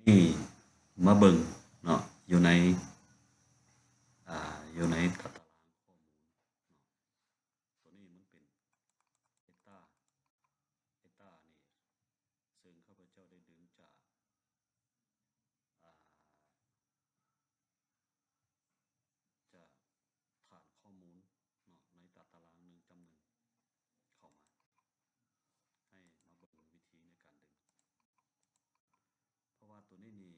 ນີ້ມາເບິ່ງເນາະ ຢູ່ໃນ ອາ ຢູ່ໃນຕາຕະລາງຂໍ້ມູນເນາະ. ຕົວນີ້ມັນເປັນ Eta Eta ນີ້ ເຊິ່ງຂ້າພະເຈົ້າໄດ້ດຶງຈາກ ອາ ຈາກຖານຂໍ້ມູນເນາະ ໃນຕາຕະລາງໜຶ່ງຈ້ຳໜຶ່ງເຂົ້າມາ ໃຫ້ມາເບິ່ງວິທີໃນການດຶງ ເພາະວ່າຕົວນີ້ນີ້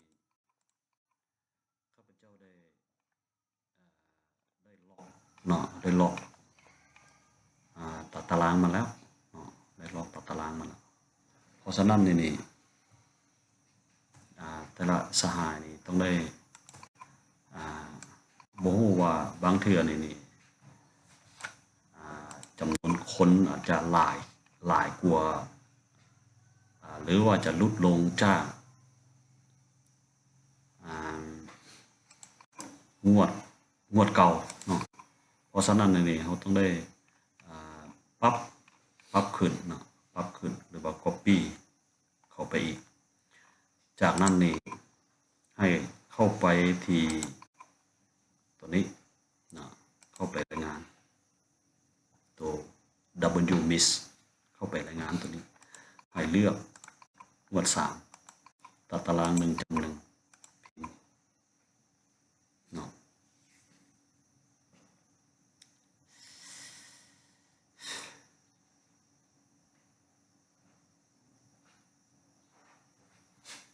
ຂ້າພະເຈົ້າໄດ້ ເອີ ໄດ້ລອກເນາະ ໄດ້ລອກ ອາ ຕາຕະລາງມາແລ້ວເນາະ ໄດ້ລອກຕາຕະລາງມາແລ້ວ. ເພາະສະນັ້ນນີ້ນີ້ ອາ ແຕ່ລະສະຫາຍນີ້ຕ້ອງໄດ້ ອາ ບໍ່ຮູ້ວ່າບາງເທື່ອນີ້ນີ້ ອາ ຈຳນວນຄົນອາດຈະຫຼາຍ ຫຼາຍກວ່າ ອາ ຫຼືວ່າຈະຫຼຸດລົງຈາກ ອາ ງວດ ງວດເກົ່າເນາະ. ເພາະສະນັ້ນນີ້ ເຮົາຕ້ອງໄດ້ ອາ ປັບ ປັບຂຶ້ນເນາະ ປັບຂຶ້ນ ຫຼືວ່າ copy ເຂົ້າໄປອີກ. ຈາກນັ້ນນີ້ ໃຫ້ເຂົ້າໄປທີ່ຕົວນີ້ເນາະ ເຂົ້າໄປລາຍງານ ຕົວ W mix ເຂົ້າໄປລາຍງານຕົວນີ້ ໃຫ້ເລືອກງວດສາມ ຕາຕະລາງໜຶ່ງຈ້ຳໜຶ່ງ ເນາະ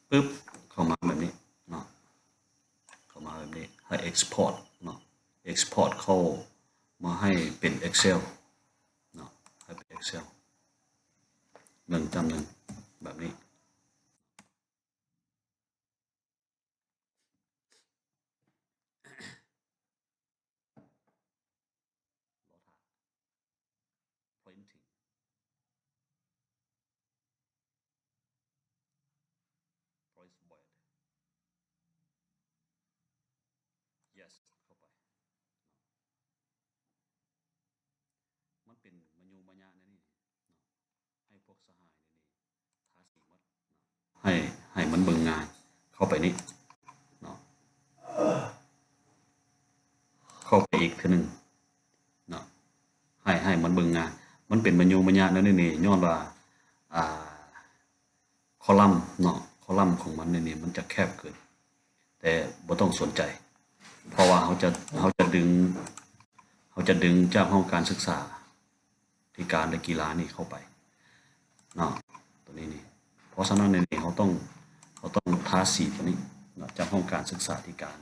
ປຶບ ເຂົ້າມາແບບນີ້ເນາະ ເຂົ້າມາແບບນີ້ ໃຫ້ export ເນາະ export ເຂົ້າມາໃຫ້ເປັນ Excel ເນາະ ໃຫ້ເປັນ Excel ໜຶ່ງຈ້ຳໜຶ່ງ ແບບນີ້. ລໍຖ້າ printing press void yes ເຂົ້າໄປ ມັນເປັນມະຍູມະຍະແນວນີ້ເນາະ ໃຫ້ພວກສະຫາຍນີ້ນີ້ ທາສີໝົດເນາະ ໃຫ້ ໃຫ້ມັນເບິ່ງງ່າຍ ເຂົ້າໄປນີ້ເນາະ ເຂົ້າໄປອີກເທື່ອໜຶ່ງເນາະ ໃຫ້ ໃຫ້ມັນເບິ່ງງ່າຍ ມັນເປັນມະຍູມະຍະແນວນີ້ນີ້ ຍ້ອນວ່າ ອ່າ ຄໍລັມເນາະ ຄໍລັມຂອງມັນນີ້ນີ້ ມັນຈະແຄບເກີນ ແຕ່ບໍ່ຕ້ອງສົນໃຈ ເພາະວ່າເຮົາຈະ ເຮົາຈະດຶງ ເຮົາຈະດຶງຈາກຫ້ອງການສຶກສາທິການ ແລະ ກິລານີ້ເຂົ້າໄປເນາະ ຕົວນີ້ນີ້. ເພາະສະນັ້ນນີ້ ເຮົາຕ້ອງ ເຮົາຕ້ອງທາສີຕົວນີ້ເນາະ ຈາກຫ້ອງການສຶກສາທິການ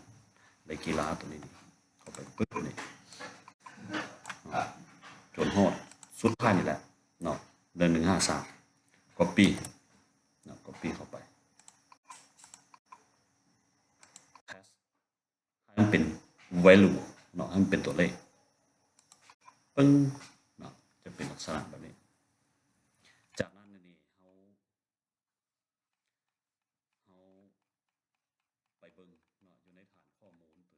ແລະ ກິລາຕົວນີ້ນີ້ ເຂົ້າໄປປຶບນີ້ ເນາະ ຈົນຮອດສຸດທ້າຍນີ້ແຫຼະເນາະ ໜຶ່ງໜຶ່ງຫ້າສາມ copy ເນາະ copy ເຂົ້າໄປ paste ໃຫ້ມັນເປັນ value ເນາະ ໃຫ້ມັນເປັນຕົວເລກ ປຶ້ງ ເນາະ ຈະເປັນລັກສະນະແບບນີ້. ຈາກນັ້ນນີ້ ເຮົາ ເຮົາໄປເບິ່ງເນາະ ຢູ່ໃນຖານຂໍ້ມູນຕົວນີ້ນີ້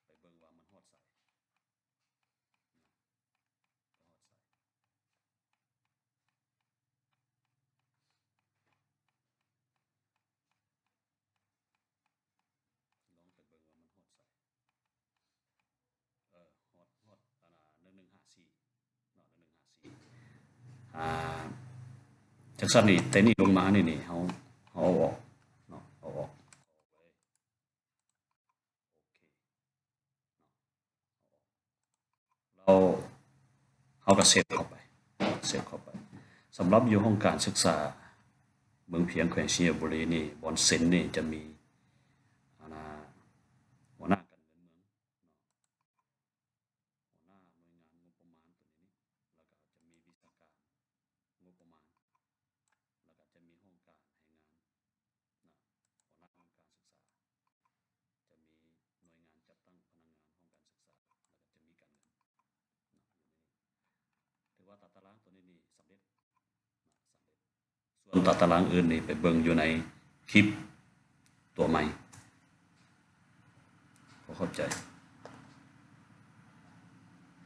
ເຮົາຈະໄປເບິ່ງວ່າມັນຮອດໃສເນາະ ຮອດໃສ ລອງໄປເບິ່ງວ່າມັນຮອດໃສ. ເອີ ຮອດ ຮອດ ອັນນ່າ ໜຶ່ງໜຶ່ງຫ້າສີ່ເນາະ ໜຶ່ງໜຶ່ງຫ້າສີ່ ອ່າ ຈັ່ງຊັ້ນນີ້ ແຕ່ນີ້ລົງມານີ້ນີ້ ເຮົາ ເຮົາເອົາອອກເນາະ ເອົາອອກ ໂອເຄເນາະ ເອົາອອກ ແລ້ວເຮົາກໍເຊບເຂົ້າໄປ ເຊບເຂົ້າໄປ. ສຳລັບຢູ່ຫ້ອງການສຶກສາເມືອງພຽງ ແຂວງໄຊຍະບູລີນີ້ ບ່ອນເຊັນນີ້ຈະມີ ອັນນ່າ ຫົວໜ້າການເງິນເມືອງເນາະ ຫົວໜ້າໜ່ວຍງານງົບປະມານຕົວນີ້ນີ້ ແລ້ວກໍຈະມີວິຊາການງົບປະມານ ແລ້ວກໍຈະມີຫ້ອງການແຮງງານເນາະ ຫົວໜ້າຫ້ອງການສຶກສາ ຈະມີໜ່ວຍງານຈັດຕັ້ງພະນັກງານຫ້ອງການສຶກສາ ແລ້ວກໍຈະມີການເງິນເນາະ ຢູ່ໃນນີ້. ຖືວ່າຕາຕະລາງຕົວນີ້ນີ້ສຳເລັດເນາະ ສຳເລັດ. ສ່ວນຕາຕະລາງອື່ນນີ້ໄປເບິ່ງຢູ່ໃນຄລິບຕົວໃໝ່. ຂໍຂອບໃຈ.